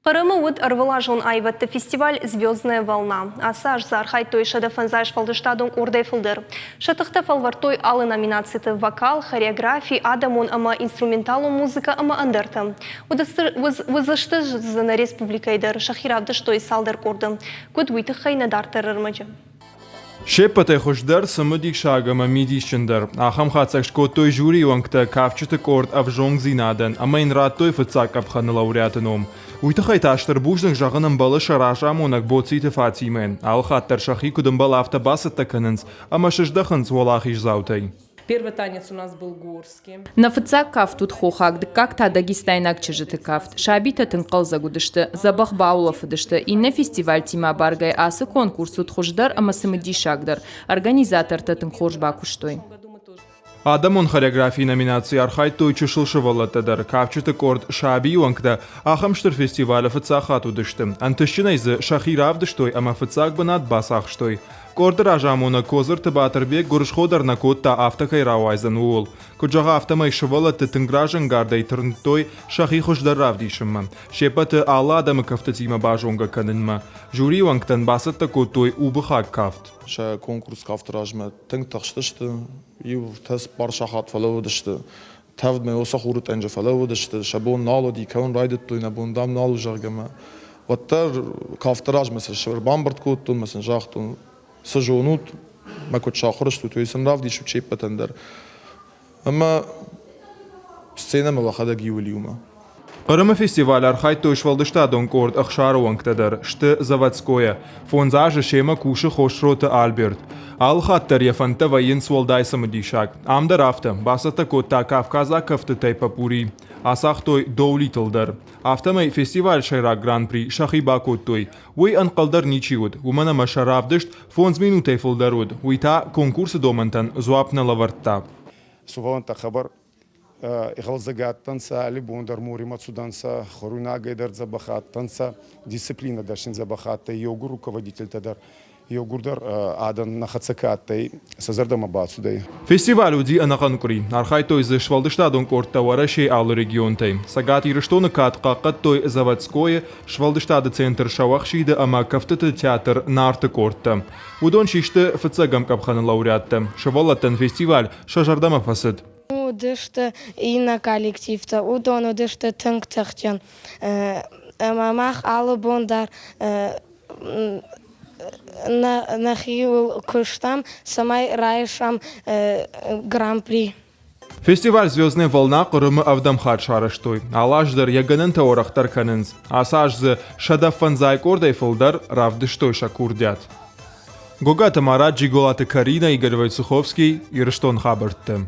Хъырымы уыд ӕрвылазон аивӕдты фестиваль «Звездная волна». Ацы аз дзы архайдтой 150 сфӕлдыстадон къордӕй фылдӕр. Сӕ тыхтӕ фӕлвӕрдтой алы номинациты – вокал, хореографи, адӕмон ӕмӕ инструменталон музыкӕ ӕмӕ ӕндӕртӕ. Уыдзысты дзы нӕ республикӕйы дӕр, сӕхи равдыстой цалдӕр къорды. Куыд, уый тыххӕй нӕ дарддӕр ӕрмӕджы. Се ппӕтӕй хуыздӕр, цымыдисаг ӕмӕ мидисджындӕр. Ахӕм хатдзӕг скодтой жюрийы уӕнгтӕ кафджыты къорд ӕвзонгдзинадӕн ӕмӕ йын радтой фыццаг къӕпхӕны лауреаты ном. Уый тыххӕй та стыр бузныг зӕгъын ӕмбӕлы сӕ разамонӕг Боциты Фатимӕйӕн. Алыхатт дӕр сӕхи куыд ӕмбӕлы, афтӕ бацӕттӕ кӕнынц ӕмӕ сыздӕхынц уӕлахиздзаутӕй. Первый танец у нас был горский. Нӕ фыццаг кафт уыд хохаг, дыккаг та дагестайнаг чызджыты кафт. Сабитӕ тынг хъӕлдзӕг уыдысты, дзӕбӕх баулӕфыдысты. Иннӕ фестивальтимӕ абаргӕйӕ ацы конкурс уыд хуыздӕр ӕмӕ цымыдисагдӕр. Организатортӕ тынг хорз бакуыстой. Адӕмон хореографийы номинацийы архайдтой чысыл сывӕллӕттӕ дӕр. Кафджыты къорд «Сабийы уӕнгтӕ» ахӕм стыр фестивалы фыццаг хатт уыдысты. Ӕнтыстджынӕй дзы сӕхи равдыстой ӕмӕ фыццаг бынат бацахстой. Къорды разамонӕг Кодзырты Батырбег гуырысхо дӕр нӕ кодта, афтӕ кӕй рауайдзӕн, ууыл. Куыд зӕгъы, афтӕмӕй сывӕллӕтты тынг разӕнгардӕй тырндтой сӕхи хуыздӕр равдисынмӕ, се ппӕты алы адӕмы кӕфтытимӕ базонгӕ кӕнынмӕ. Жюрийы уӕнгтӕн бацӕттӕ кодтой убыхаг кафт. Сӕ конкурс кафты размӕ тынг тыхстысты, иу цыппар сахат фӕлӕууыдысты. Тӕвдмӕ уыцы хуры тъӕнджы фӕлӕууыдысты, сӕ бон нал уыди, кӕуын райдыдтой, нӕ бон, дам, нал у, зӕгъгӕ мӕ. Уӕддӕр кафты размӕ сӕ ӕрбамбырд кодтон мӕ сын загътон, цы зонут, мӕ куыд сахуыр стут, уый сын равдисут се ппӕтӕн дӕр. Ӕмӕ сценӕмӕ уӕхӕдӕг иуыл иумӕ. Хъырымы фестивалы архайдтой сфӕлдыстадон къорд Ӕхсары уӕнгтӕ дӕр, сты Заводскойӕ. Фондз азы семӕ кусы Хосроты Альберт. Алы хатт дӕр йӕ фӕндтӕ вӕййынц уӕлдай цымыдисаг. Ам дӕр афтӕ, бацӕттӕ кодта кавказаг кӕфтытӕй попури. Ацагътой доулитыл дӕр. Афтӕмӕй фестивалы сӕйраг гран-при сӕхи бакодтой. Уый ӕнхъӕл дӕр ничи уыд, уымӕн ӕмӕ сӕ равдыст фондз минутӕй фылдӕр уыд, уый та конкурсы домӕнтӕн дзуапп нӕ лӕвӕрдта. Сувӕллӕнттӕ хъӕбӕр игъӕлдзӕг адтӕнцӕ, алли бон дӕр моримӕ цудӕнцӕ, хуӕруйнагӕй дӕр дзӕбӕх адтӕнцӕ, дисциплинӕ дӕр син дзӕбӕх адтӕй, еугур руководительтӕ дӕр, еугурдӕр адӕн нӕ хӕццӕ ка адтӕй, сӕ зӕрдӕмӕ бацудӕй. Фестиваль уыди ӕнӕхъӕн къуыри. Архайдтой дзы сфӕлдыстадон къордтӕ Уӕрӕсейы алы регионтӕй. Цӕгат Ирыстоны кад хъахъхъӕдтой Заводскойы, сфӕлдыстады центр Сӕуӕхсиды ӕмӕ кӕфтыты театр Нарты къордтӕ. Уыдон систы фыццӕгӕм къӕпхӕны лауреаттӕ. Сывӕллӕттӕн фестиваль сӕ зӕрдӕмӕ фӕцыд. Уыдысты иннӕ коллективтӕ, уыдон уыдысты тынг тыхджын. Ӕмӕ мах алы бон дӕр нӕхиуыл куыстам, цӕмӕй райсӕм гран-при. Фестиваль «Звездная волна» Хъырымы ӕвдӕм хатт сарӕзтой. Алы аз дӕр йӕ гӕнӕнтӕ уӕрӕхдӕр кӕнынц. Ацы аз дзы 105 къордӕй фылдӕр равдыстой сӕ курдиат. Гогаты Марат, Джиголаты Каринӕ, Игорь Войцеховский, Ирыстон хабӕртты.